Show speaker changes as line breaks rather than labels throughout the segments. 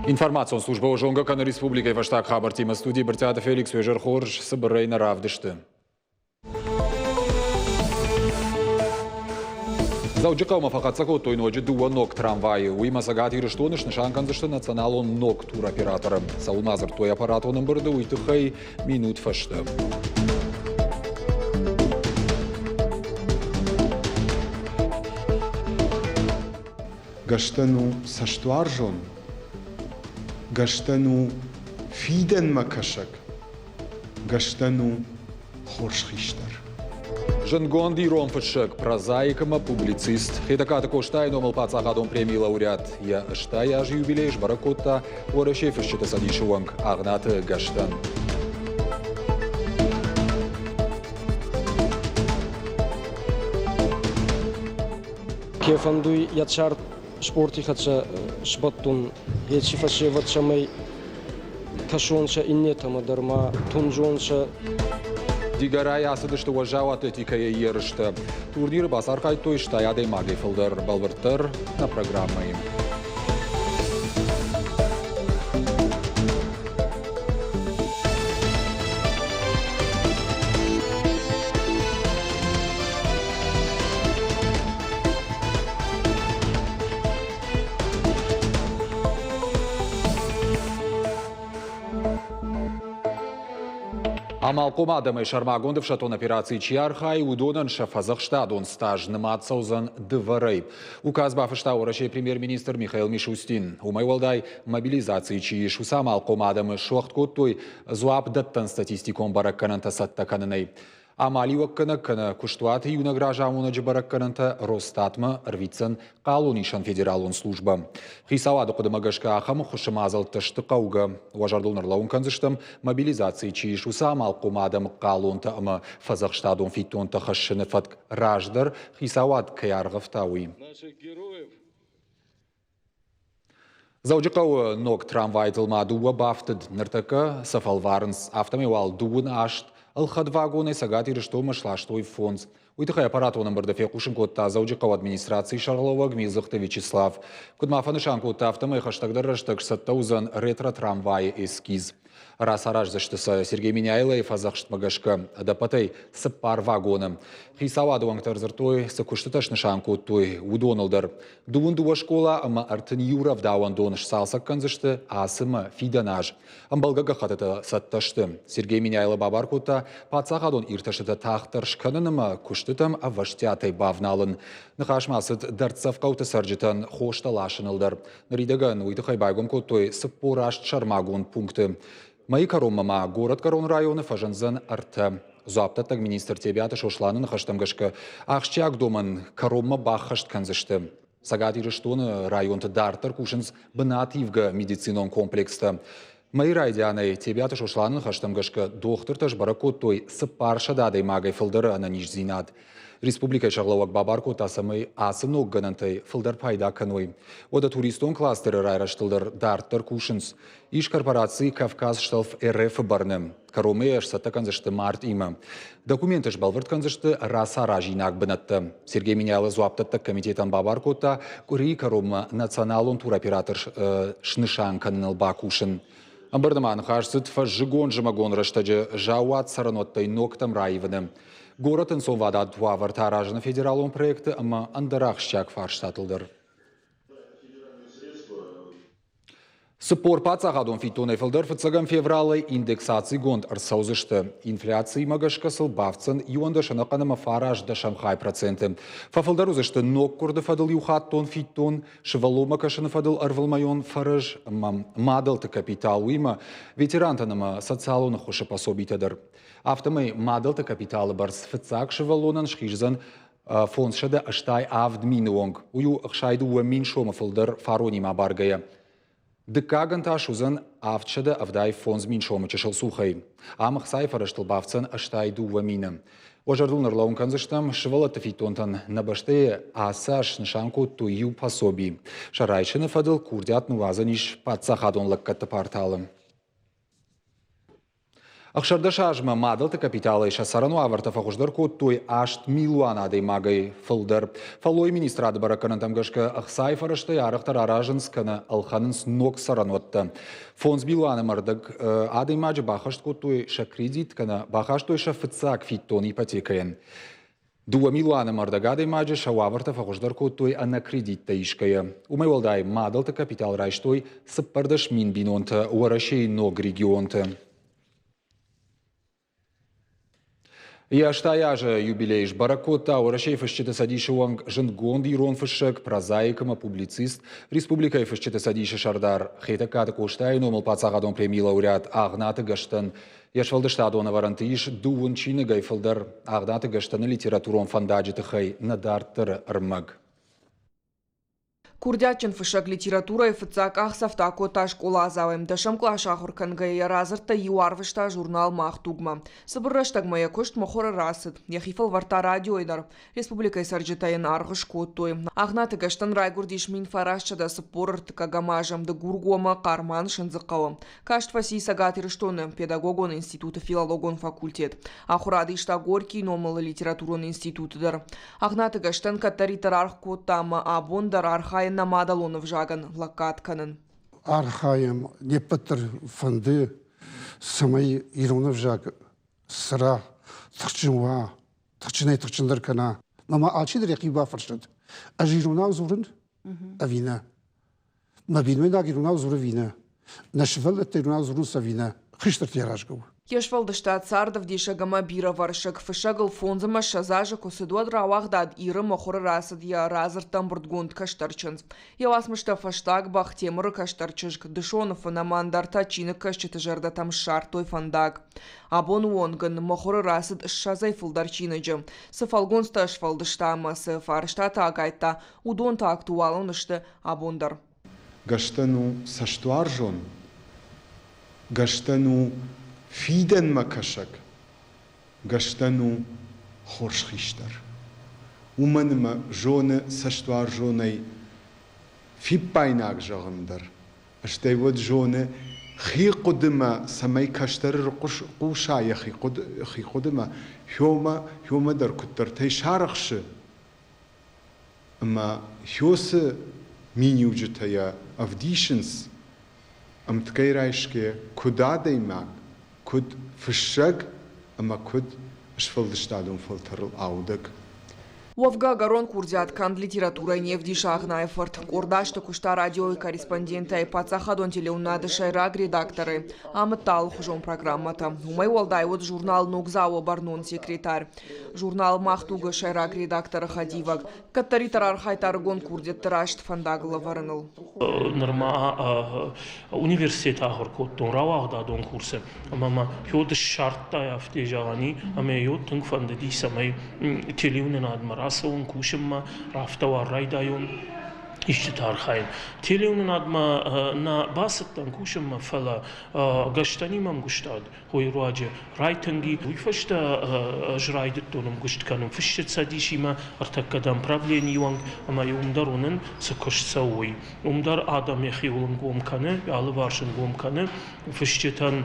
Информацион службӕ зонгӕ кӕны республикӕйы фӕстаг хабӕрттимӕ студийы Брытъиаты Феликс уе зӕр хорз цыбырӕй нӕ равдысты. Дзӕуджыхъӕумӕ фӕхӕццӕ кодтой ноджы дыууӕ ног трамвайы. Уыимӕ Цӕгат Ирыстоны снысан кӕндзысты националон ног туроператоры. Цӕуыл ма дзырдтой аппаратон ӕмбырды, уый тыххӕй минут фӕстӕ.
Гӕстӕн у цӕстуарзон, Гӕстӕн у фидӕнмӕ кӕсӕг, Гӕстӕн у хорз хистӕр.
Зындгонд ирон фыссӕг, прозаик ӕмӕ публицист Хетӕгкаты Къостайы номыл паддзахадон премийы лауреат йӕ 80 азы юбилей сбӕрӕг кодта Уӕрӕсейы фысджыты цӕдисы уӕнг Агънаты Гӕстӕн.
Ке фӕндуй йӕ цард спорти хӕццӕ сбӕттун, еци фӕсевӕд цӕмӕй кӕсонцӕ иннетӕмӕ дӕр ма тундзонцӕ.
Дигорайы ацыдысты уӕззау атлетикӕйы ерыстӕ. Турниры бацархайдтой стай адӕймагӕй фылдӕр, бӕлвырддӕр нӕ программӕйы. Амалхъом адӕмӕй сӕрмагонд ӕфсӕддон операцийы чи архайы, уыдонӕн сӕ фӕдзӕхстадон стаж нымад цӕудзӕн дывӕрӕй. Указ бафыста Уӕрӕсейы премьер-министр Михаил Мишустин. Уымӕй уӕлдай, мобилизацийы чи ис, уыцы амалхъом адӕмы суӕгъд кодтой дзуапдӕттӕн статистикон бӕрӕггӕнӕнтӕ цӕттӕ кӕнынӕй. Амалиуӕггӕнӕг кӕнӕ куыстуаты иунӕг разамонӕджы бӕрӕггӕнӕнтӕ Росстатмӕ ӕрвитдзӕн хъалонисӕн федералон службӕ. Хицауады хъуыдымӕ гӕсгӕ ахӕм ӕххуысы мадзӕлттӕ сты хъӕугӕ. Уӕ зӕрдыл нӕрлӕууын кӕндзыстӕм, мобилизацийы чи ис, уыцы амалхъом адӕмы хъалонтӕ ӕмӕ фӕдзӕхстадон фиддонтӕ хӕссыны фӕтк раздӕр хицауад кӕй аргъӕвта, уый. Дзӕуджыхъӕуы ног трамвайтыл ма дыууӕ бафтыд. Ныртӕккӕ сӕ фӕлварынц. Афтӕмӕй уал дыууын аст ӕлхӕд вагонӕй Цӕгат Ирыстонмӕ сластой фондз. Уый тыххӕй аппаратон ӕмбырды фехъусын кодта Дзӕуджыхъӕуы администрацийы сӕргълӕууӕг Милдзыхты Вячеслав. Куыд ма фӕнысан кодта, афтӕмӕй хӕстӕгдӕр рӕстӕг сцӕттӕ уыдзӕн ретро-трамвайы эскиз. Рацараздзысты сӕ Сергей Меняйлойы фӕдзӕхстмӕ гӕсгӕ ӕдӕппӕтӕй цыппар вагоны. Хицауады уӕнгтӕ ӕрдзырдтой, цы куыстытӕ снысан кодтой, уыдоныл дӕр. Дыууын дыууӕ скъола ӕмӕ 31 рӕвдауӕндон сцалцӕг кӕндзысты ацы мӕ фидӕн аз. Ӕмбӕлгӕ гӕххӕттытӕ цӕттӕ сты. Сергей Меняйло бабар кодта паддзахадон иртӕстытӕ тагъддӕр скӕнын ӕмӕ куыстытӕм ӕвӕстиатӕй бавналын. Ныхас ма цыд дӕрддзӕф хъӕуты цӕрджытӕн хостӕ ласыныл дӕр. Ныридӕгӕн уый тыххӕй байгом кодтой 48 сӕрмагонд пункты. Мӕйы кӕронмӕ ма горӕтгӕрон районы фӕзындзӕн ӕртӕ. Дзуапдӕттӕг министр Тебиаты Сосланы ныхӕстӕм гӕсгӕ, ахсджиаг домӕн кӕронмӕ баххӕст кӕндзысты. Цӕгат Ирыстоны районты дарддӕр кусынц бынативгӕ медицинон комплекстӕ. Мӕйы райдианӕй Тебиаты Сосланы ныхӕстӕм гӕсгӕ дохтыртӕ сбӕрӕг кодтой 400 адӕймагӕй фылдӕры ӕнӕниздзинад. Республикӕйы сӕргълӕууӕг бабар кодта, цӕмӕй ацы ног гӕнӕнтӕй фылдӕр пайда кӕной. Уӕдӕ туристон кластеры райрӕзтыл дӕр дарддӕр кусынц. Ис корпораци «Кавказ-Шталф РФ-ы бӕрны. Кӕронмӕ йӕ сцӕттӕ кӕндзысты мартъимӕ. Документы сбӕлвырд кӕндзысты рацаразинаг бынӕттӕ. Сергей Меняйло дзуапдӕттӕг комитетӕн бабар кодта къуырийы кӕронмӕ националон туроператор снысан кӕныныл бакусын. Ӕмбырды ма ныхас цыд фӕззыгон-зымӕгон рӕстӕджы заууат цӕрӕнуӕттӕй ногтӕм раивыны, горӕты ӕнцонвадат уавӕртӕ аразыны федералон проекты ӕмӕ ӕндӕр ахсджиаг фарстатыл дӕр. 40 паддзахадон фиддонӕй фылдӕр фыццӕгӕм февралӕй индексацигонд ӕрцӕудзысты. Инфляциимӕ гӕсгӕ сыл бафтдзӕн 11 ӕнӕхъӕн ӕмӕ фараст дӕсӕм хай проценты. Фӕфылдӕр уыдзысты ноггуырды фӕдыл иухаттон фиддон, сывӕллонмӕ кӕсыны фӕдыл ӕрвылмӕйон фӕрӕз ӕмӕ мадӕлты капитал, уыимӕ ветерантӕн ӕмӕ социалон ӕххуысы пособитӕ дӕр. Афтӕмӕй мадӕлты капиталы бӕрц фыццаг сывӕллонӕн схиздзӕн 587 мины онг. Уый у 62 мин сомы фылдӕр фаронимӕ абаргӕйӕ. Дыккагӕн та суыдзӕн 775 мин сомы чысыл цухӕй. Ам ӕхцайы фӕрӕзтыл бафтдзӕн 82 мины. Уӕ зӕрдыл нӕрлӕууын кӕндзыстӕм, сывӕллӕтты фиддонтӕн нӕ бӕстӕйы ацы аз снысан кодтой иу пособи. Сӕ райсыны фӕдыл курдиат ныууадзӕн ис паддзахадон лӕггӕдты порталы. 16 азмӕ мадӕлты капиталӕй сӕ цӕрӕн уавӕртӕ фӕхуыздӕр кодтой 8 милуан адӕймагӕй фылдӕр. Фӕллойы министрады бӕрӕггӕнӕнтӕм гӕсгӕ ӕхцайы фӕрӕзтӕй арӕхдӕр аразынц кӕнӕ ӕлхӕнынц ног цӕрӕнуӕттӕ. 5 милуан ӕмӕ ӕрдӕг адӕймаджы баххӕст кодтой сӕ кредит кӕнӕ бахастой сӕ фыццаг фиддон ипотекӕйӕн. 2 милуаны ӕрдӕг адӕймаджы сӕ уавӕртӕ фӕхуыздӕр кодтой ӕнӕ кредиттӕ исгӕйӕ. Уымӕй уӕлдай мадӕлты капитал райстой 14 мин бинонтӕ Уӕрӕсейы ног регионты. Йӕ 80 азы юбилей сбӕрӕг кодта Уӕрӕсейы фысджыты цӕдисы уӕнг зындгонд ирон фыссӕг, прозаик ӕмӕ публицист, республикӕйы фысджыты цӕдисы сӕрдар Хетӕгкаты Къостайы номыл паддзахадон премийы лауреат Агънаты Гӕстӕн. Йе сфӕлдыстадон ӕвӕрӕнты ис дыууын чиныгӕй фылдӕр. Агънаты Гӕстӕны литературон фӕндаджы тыххӕй нӕ дарддӕры ӕрмӕг.
Курдиатджын фыссӕг литературӕйы фыццаг къахдзӕфтӕ акодта скъоладзауӕй. Дӕсӕм къласы ахуыр кӕнгӕйӕ йӕ радзырдтӕ иу арвыста журнал «Мах дуг»-мӕ. Цыбыр рӕстӕгмӕ йӕ куыст мыхуыры рацыд. Йӕхи фӕлвӕрдта радиойы дӕр. Республикӕйы цӕрджытӕ йын аргъ скодтой. Агънаты Гӕстӕн райгуырдис 1943 азы Дыгургомы Хъарман Сындзыхъӕуы. Каст фӕци Цӕгат Ирыстоны педагогон институты филологон факультет. Ахуырад иста Горькийы номыл литературон институты дӕр. Агънаты Гӕстӕн кӕддӕриддӕр аргъ кодта ӕмӕ абон дӕр архайы нӕ мадӕлон ӕвзагӕн лӕггад кӕнын.
Архайӕм, не ппӕт дӕр фӕнды, цӕмӕй ирон ӕвзаг цӕра, тыхджын уа, тыхджынӕй-тыхджындӕр кӕна. Мӕ алчидӕр йӕхи бафӕрсӕд, ӕз иронау дзурын ӕви нӕ? Мӕ бинойнаг иронау дзуры ӕви нӕ? Нӕ сывӕллӕттӕ иронау дзурынц ӕви нӕ? Хистӕртӕ аразгӕ у.
Йе сфӕлдыстад цардӕвдисӕг ӕмӕ бирӕвӕрсыг фыссӕгыл 25 азы куы цыд, уӕд рауагъдад Иры мыхуыры рацыд йӕ радзырдтӕ ӕмбырдгонд кӕстӕр чындз. Йӕ уацмыстӕ фӕстаг Бахтемыры кӕстӕр чызг Дысоны фын ӕмӕ ӕндӕртӕ чиныгкӕсджыты зӕрдӕтӕм ссардтой фӕндаг. Абоны онг ын мыхуыры рацыд ссӕдзӕй фылдӕр чиныджы. Цы фӕлгонцтӕ сфӕлдыста ӕмӕ цы фарстатӕ агайдта, уыдон та актуалон сты абон дӕр.
Гӕстӕн у цӕстуарзон, Гӕстӕн у фидӕнмӕ кӕсӕг, Гӕстӕн у хорз хистӕр. Уымӕн ӕмӕ зоны цӕстуарзонӕй фиппаинаг зӕгъын дӕр, стӕй уӕд зоны хи хъуыдымӕ, цӕмӕй кӕстӕры хъуса йӕхи хъуыдымӕ, хёмӕ дӕр куыддӕртӕй сарӕхсы ӕмӕ хёсы миниуджытӕ йӕ ӕвдисынц, ӕмткӕй райсгӕ куыд адӕймаг, куыд фыссӕг ӕмӕ куыд сфӕлдыстадон фӕлтӕрыл аудӕг.
Уӕвгӕ, ӕгӕрон курдиат канд литературӕйы не вдисы Агънайы фырт. Къорд азты куыста радиойы корреспондентӕй, паддзахадон телеуынынады сӕйраг редакторӕй, амыдта алыхуызон программӕтӕ. Уымӕй уӕлдай уыд журнал «Ногдзау-ы» бӕрнон секретарь. Журнал «Мах дуг»-ы сӕйраг редакторы хӕдивӕг. Кӕддӕриддӕр архайдта ӕрыгон курдиӕтты раст фӕндагыл ӕвӕрыныл.
Нырма университеты ахуыр кодтон рауагъдадон курсы ӕмӕ мӕ йод ссардта афтӕ зӕгъӕн ӕмӕ йод тынг фӕндыди, цӕмӕй телеуынынадмӕ рацӕуон кусынмӕ, рафтауа райдайон истытӕ архайын. Телеуынынадмӕ нӕ бацыдтӕн кусынмӕ, фӕлӕ гӕстӕнимӕ ӕмгуыстад уый руаджы райтынг и. Уый фӕстӕ ӕз райдыдтон ӕмгуыст кӕнын фысджыты цӕдисимӕ, ӕртӕккӕ дӕм правленийы уӕнг, ӕмӕ уым дӕр уынын, цы куыст цӕуы, уый. Уым дӕр адӕм йӕхиуыл ӕнгом кӕны, алыварс ӕнгом кӕны, фысджытӕн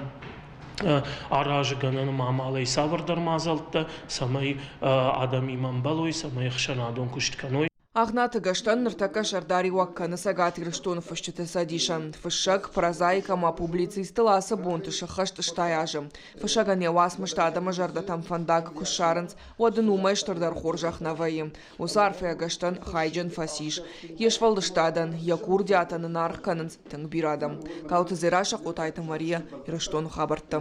аразы гӕнӕн ӕмӕ амалӕй цавӕрдӕр мадзӕлттӕ, цӕмӕй адӕмимӕ ӕмбӕлой, цӕмӕй ӕхсӕнадон куыст кӕной.
Агънаты Гӕстӕн ныртӕккӕ сӕрдариуӕг кӕны Цӕгат Ирыстоны фысджыты цӕдисӕн. Фыссӕг, прозаик ӕмӕ публицистыл ацы бонты сӕххӕст 80 азы. Фыссӕгӕн йӕ уацмыстӕ адӕмы зӕрдӕтӕм фӕндаг куы ссарынц, уӕд ын уымӕй стырдӕр хорзӕх нӕ вӕййы. Уыцы арфӕйӕ Гӕстӕн хайджын фӕцис. Йе сфӕлдыстадӕн, йӕ курдиатӕн ын аргъ кӕнынц тынг бирӕ адӕм. Калоты Дзерассӕ, Хъотайты Мария, Ирыстоны хабӕрттӕ.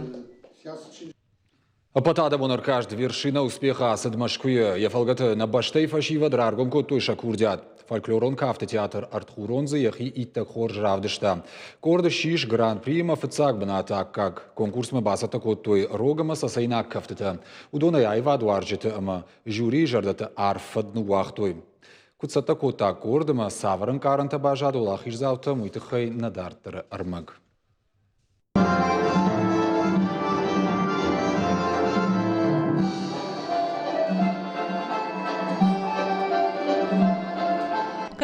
Ӕппӕтадӕмон ӕркаст «Вершина успеха» ацыд Мӕскуыйы. Йӕ фӕлгӕты нӕ бӕстӕйы фӕсивӕд раргом кодтой сӕ курдиат. Фольклорон кафты театр «Ӕртхурон» дзы йӕхи иттӕг хорз равдыста. Къорд ссис гран-приимӕ фыццаг бынаты аккаг. Конкурсмӕ бацӕттӕ кодтой рог ӕмӕ цӕцӕйнаг кӕфтытӕ. Уыдонӕй аивадуарзджыты ӕмӕ жюрийы зӕрдӕты арф фӕд ныууагътой. Куыд цӕттӕ кодта къорд ӕмӕ цавӕр ӕнкъарӕнтӕ баззад уӕлахиздзаутӕм, уый тыххӕй нӕ дарддӕры ӕрмӕг.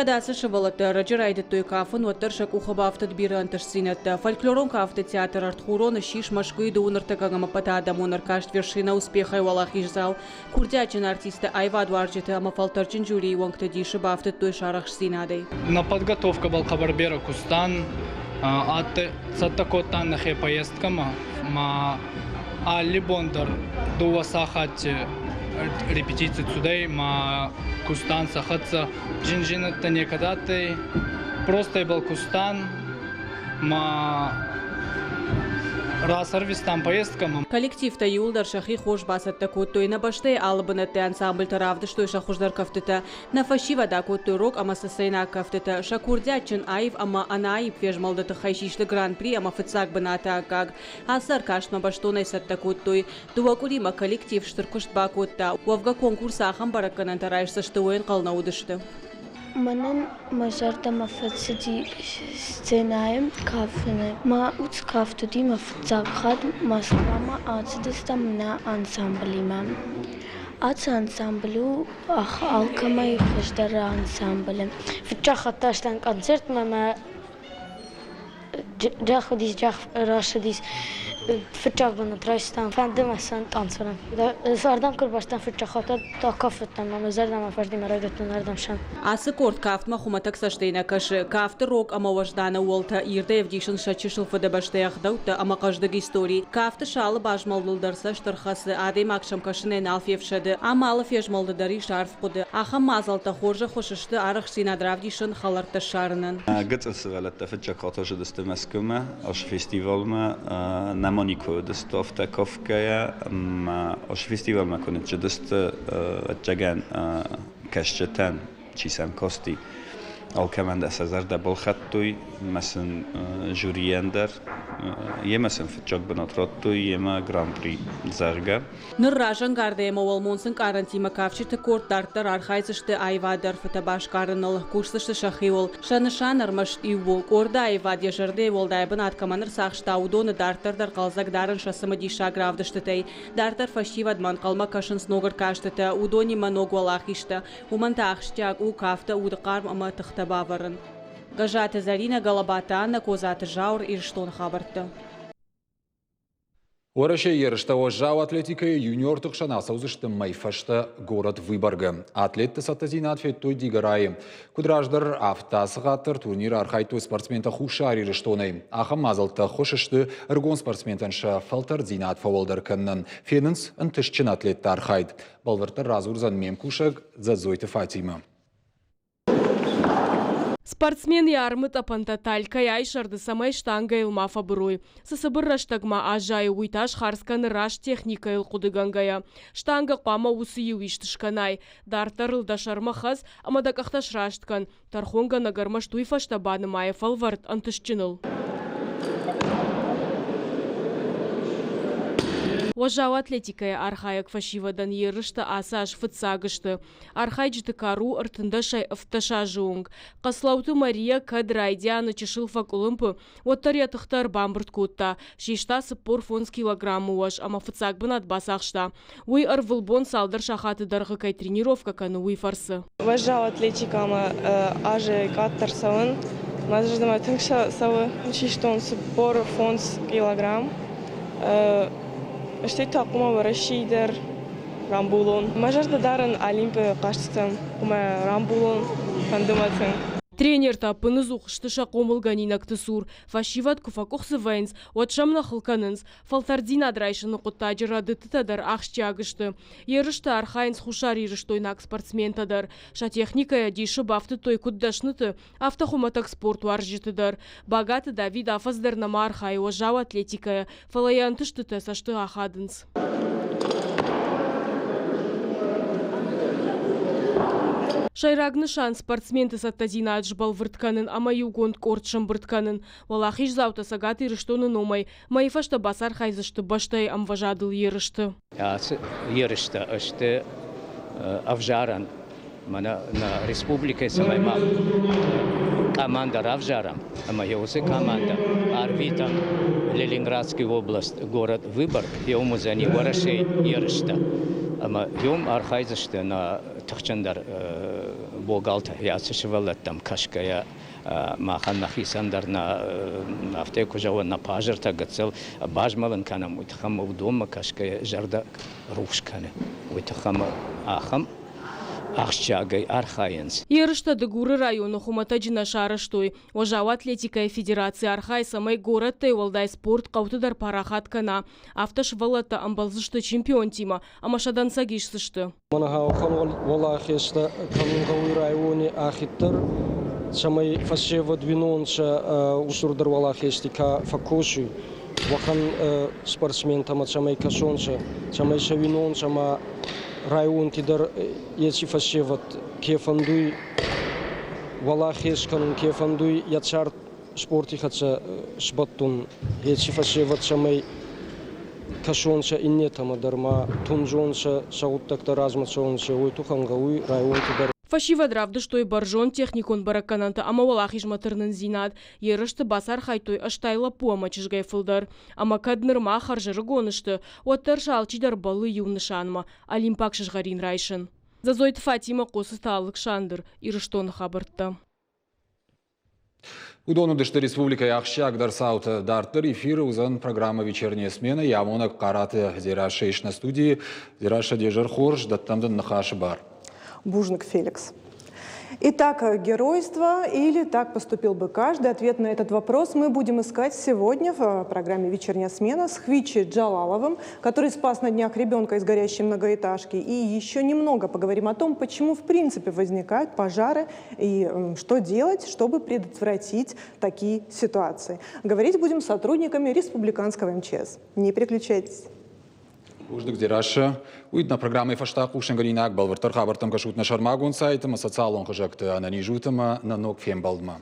Кӕд ацы сывӕллӕттӕ ӕрӕджы райдыдтой кафын, уӕддӕр сӕ къухы бафтыд бирӕ ӕнтыстдзинӕдтӕ. Фольклорон кафты театр Ӕртхурон ссис Мӕскуыйы дыууын ӕртыккӕгӕм ӕппӕтадӕмон ӕркаст Вершина успеха-йы уӕлахиздзау. Курдиатджын артисттӕ, аивадуарзджыты ӕмӕ фӕлтӕрджын жюрийы уӕнгты дисы бафтыдтой сӕ арӕхстдзинадӕй.
На подготовка был хъӕбӕр берӕ кустан, адтӕй цӕттӕ кодтан нӕхе поездкӕмӕ, ма алли бон дӕр дууӕ сахатти репетици цудӕй, ма кустан сӕ хӕццӕ. Зиндзийнӕдтӕ некӕд адтӕй, просто ибӕл кустан, ма рацӕрвистан поездкӕмӕ.
Коллективтӕ иууылдӕр сӕхи хорз бацӕттӕ кодтой. Нӕ бӕстӕйы алы бынӕтты ансамбльтӕ равдыстой сӕ хуыздӕр кӕфтытӕ. Нӕ фӕсивӕд акодтой рог ӕмӕ цӕцӕйнаг кӕфтытӕ. Сӕ курдиатджын, аив ӕмӕ ӕнӕаипп фезмӕлды тыххӕй систы гран-при ӕмӕ фыццаг бынаты аккаг. Ацы ӕркастмӕ бӕстонӕй цӕттӕ кодтой. Дыууӕ къуыримӕ коллектив стыр куыст бакодта. Уӕвгӕ конкурсы ахӕм бӕрӕггӕнӕнтӕ райсдзысты, уый ӕнхъӕл нӕ уыдысты.
Мӕнӕн мӕ зӕрдӕмӕ фӕцыди сценӕйы кафыны. Мӕ уыцы кафт уыди мӕ фыццаг хатт Москвамӕ ацыдыстӕм нӕ ансамблимӕ. Ацы ансамбль у алкӕмӕй хуыздӕр ансамбль.
Фыццаг хатт астӕн концертмӕ мӕ Джах уыдис, Джах рацыдис фыццаг бынат райстам. Фӕнды мӕ сӕн танцорӕн. Ардӕм куы рбастам фыццаг хатт, та кафыдтӕн ӕмӕ зӕрдӕмӕ фӕзыди мӕ райдыдтон ардӕм сӕн.
Ацы къорд кафтмӕ хуымӕтӕг цӕстӕй нӕ кӕсы. Кафты рог ӕмӕ уӕздан ӕууӕлтӕ ирдӕй ӕвдисынц сӕ чысыл фыдыбӕстӕйы ӕгъдӕуттӕ ӕмӕ хъӕздыг истори. Кафты сӕ алы базмӕлдыл дӕр цӕст ӕрхӕцы, адӕймаг сӕм кӕсынӕй нал фефсӕды. Ам алы фезмӕлды дӕр ис арф хъуыды. Ахӕм мадзӕлттӕ хорз ӕххуыс сты арӕхстдзинад равдисын, хӕлӕрттӕ ссарынӕн.
Гыццыл сывӕллӕттӕ фыццаг хатт ӕрцыдысты Мӕскуымӕ ацы фестивалмӕ. Нӕма никуы уыдысты афтӕ кафгӕйӕ. Ацы фестивалмӕ куы ныццыдысты, ӕвӕццӕгӕн, кӕсджытӕн, чи сӕм касти, алкӕмӕн дӕр сӕ зӕрдӕ балхӕдтой ӕмӕ сын жюрийӕн дӕр йемӕ сын фыццаг бынат радтой, йемӕ гран-при, зӕгъгӕ.
Ныр разӕнгардӕй ӕмӕ уӕлмонц ӕнкъарӕнтимӕ кафджыты къорд дарддӕр архайдзысты аивады ӕрфытӕ басгарыныл, кусдзысты сӕхиуыл. Сӕ нысан ӕрмӕст иу у, къорды аивад йӕ зӕрдӕйы уӕлдай бынат кӕмӕн ӕрцахста, уыдоны дарддӕр дӕр хъӕлдзӕг дарын сӕ цымыдисаг равдыстытӕй. Дарддӕр фӕсивӕдмӕ ӕнхъӕлмӕ кӕсынц ног ӕркастытӕ, уыдонимӕ ног уӕлахизтӕ. Уымӕн та ахсджиаг у кафты уды хъарм ӕмӕ тыхтӕ бавӕрын. Гӕззаты Зӕринӕ, Гӕлӕбаты Аннӕ, Козаты Зауыр, Ирыстоны хабӕрттӕ.
Уӕрӕсейы ерыстӕ уӕззау атлетикӕйы юниорты хсӕн ацӕудзысты мӕй фӕстӕ город Выборгы. Атлетты цӕттӕдзинад федтой Дигорайы. Куыд раздӕр, афтӕ ацы хатт дӕр турниры архайдтой спортсментӕ Хуссар Ирыстонӕй. Ахӕм мадзӕлттӕ ӕххуыс сты ӕрыгон спортсментӕн сӕ фӕлтӕрддзинад фӕуӕлдӕр кӕнынӕн. Фенынц ӕнтыстджын атлетты архайд. Бӕлвырддӕр радзурдзӕн ме мкусӕг Дзӕдзойты Фатимӕ.
Спортсмен йӕ армытъӕпӕнтӕ талькӕй айсӕрды, цӕмӕй штангӕйыл ма фӕбырой. Цы цыбыр рӕстӕгмӕ аззайы, уый та схардз кӕны раст техникӕйыл хъуыдыгӕнгӕйӕ. Штангӕ хъуамӕ уыцы иу ист скӕнай, дарддӕр ыл дӕ сӕрмӕ хӕц ӕмӕ дӕ къӕхтӕ сраст кӕн. Тӕрхонгӕнӕг ӕрмӕст уый фӕстӕ банымайы фӕлвӕрд ӕнтыстджыныл. Уӕззау атлетикӕйы архайӕг фӕсивӕдӕн ерыстӕ ацы аз фыццаг сты. Архайджыты кар у ӕртындӕсӕй ӕвддӕс азы онг. Хъӕцлӕуты Мария кӕд райдианы чысыл фӕкъуылымпы, уӕддӕр йӕ тыхтӕ ӕрбамбырд кодта, систа 45 килограммы уӕз ӕмӕ фыццаг бынат бацахста. Уый ӕрвылбон цалдӕр сахаты дӕргъы кӕй тренировкӕ кӕны, уый фӕрцы.
Уӕззау атлетикӕмӕ азы къаддӕр цӕуын. Мӕ зӕрдӕмӕ тынг цӕуы. Систон 45 килограмм. Стӕй та хъуамӕ Уӕрӕсейы дӕр рамбулон. Мӕ зӕрдӕ дарын Олимпы хъӕзтытӕм, ӕмӕ рамбулон фӕнды мӕ тынг.
Тренертӕ ӕппыныдзух сты сӕ хъомылгӕнинӕгты цур. Фӕсивӕд куы фӕкъуыхцы вӕййынц, уӕд сӕм нӕ хыл кӕнынц. Фӕлтӕрддзинад райсыны хъуыддаджы рӕдыдтытӕ дӕр ахсджиаг сты. Ерысты архайынц хуссарирыстойнаг спортсментӕ дӕр. Сӕ техникӕйӕ дисы бафтыдтой куыд дӕсныты, афтӕ хуымӕтӕг спортуарзджыты дӕр. Багаты Давид афӕдз дӕр нӕма архайы уӕззау атлетикӕйӕ, фӕлӕ йӕ ӕнтыстытӕ цӕсты ахадынц. Сӕйраг нысан спортсменты цӕттӕдзинад сбӕлвырд кӕнын ӕмӕ иугонд къорд сӕмбырд кӕнын. Уӕлахиздзаутӕ Цӕгат Ирыстоны номӕй мӕйы фӕстӕ бацархайдзысты бӕстӕйы ӕмвӕзадыл ерысты.
Ацы ерыстӕ сты ӕвзарӕн мӕнӕ нӕ республикӕйы цӕмӕй мах командӕ равзарӕм ӕмӕ йӕ уыцы командӕ арвитӕм Ленинградский область, город Выборг, еум уыдзӕни Уӕрӕсейы ерыстӕ. Ӕмӕ уым архайдзысты нӕ тыхджындӕр богалтӕ ацы сывӕллӕттӕм кӕсгӕйӕ махӕн нӕхицӕн дӕр нӕ афтӕ куы зӕгъон, нӕ пазыртӕ гыццыл базмӕлын кӕнӕм, уый тыххӕй уыдонмӕ кӕсгӕйӕ зӕрдӕ рухс кӕны. Уый тыххӕй ахӕм ахсджиагӕй архайынц.
Ерыстӕ Дыгуры районы хуымӕтӕджы нӕ сарӕзтой. Уӕззау атлетикӕйы федераци архайы, цӕмӕй горӕттӕй уӕлдай спорт хъӕуты дӕр парахат кӕна. Афтӕ сывӕллӕттӕ ӕмбӕлдзысты чемпионтимӕ ӕмӕ сӕ дӕнцӕг исдзысты.
Мӕнӕ ауӕхӕн уӕлахезтӕ кӕнун гъӕуй райони ахиддӕр, цӕмӕй фӕсевӕд уинонцӕ устурдӕр уӕлахезти ка фӕккосуй, уӕхӕн спортсментӕмӕ цӕмӕй кӕсонцӕ, цӕмӕй сӕ уинонцӕ ӕма районти дӕр еци фӕсевӕд ке фӕндуй уӕлахез кӕнун, ке фӕндуй йӕ цард спорти хӕццӕ сбӕттун, еци фӕсевӕд цӕмӕй кӕсонцӕ иннетӕмӕ дӕр ма тундзонцӕ, сӕ гъуддӕгтӕ размӕ цӕунцӕ, уой туххӕн гъӕуй районти дӕр.
Фӕсивӕд равдыстой бӕрзонд техникон бӕрӕггӕнӕнтӕ ӕмӕ уӕлахизмӕ тырнындзинад. Ерысты бацархайдтой 80 лӕппу ӕмӕ чызгӕй фылдӕр. Ӕмӕ кӕд нырма хӕрзӕрыгон сты, уӕддӕр сӕ алчидӕр бӕллы иу нысанмӕ – олимпаг сызгъӕрин райсын. Дзӕдзойты Фатимӕ, Хъоцыты Алыксандр, Ирыстоны хабӕрттӕ.
Уыдон уыдысты республикӕйы ахсджиагдӕр цаутӕ. Дарддӕр эфиры уыдзӕн программӕ «Вечерняя смена». Йӕ амонӕг Хъараты Дзерассӕ ис нӕ студийы. Дзерассӕ, де зӕр хорз, дӕттӕм дын ныхасы бар.
Бузныг, Феликс. Итак, геройство или так поступил бы каждый? Ответ на этот вопрос мы будем искать сегодня в программе «Вечерняя смена» с Хвичи Джалаловым, который спас на днях ребенка из горящей многоэтажки. И еще немного поговорим о том, почему в принципе возникают пожары и что делать, чтобы предотвратить такие ситуации. Говорить будем с сотрудниками республиканского МЧС. Не переключайтесь.
Бузныг, Дзерассӕ. Уый нӕ программӕйы фӕстӕ хъусынгӕнинаг бӕлвырддӕр хабӕрттӕм кӕсут нӕ сӕрмагонд сайты ӕмӕ социалон хызӕгты ӕнӕниз ут ӕмӕ нӕ ног фембӕлдмӕ.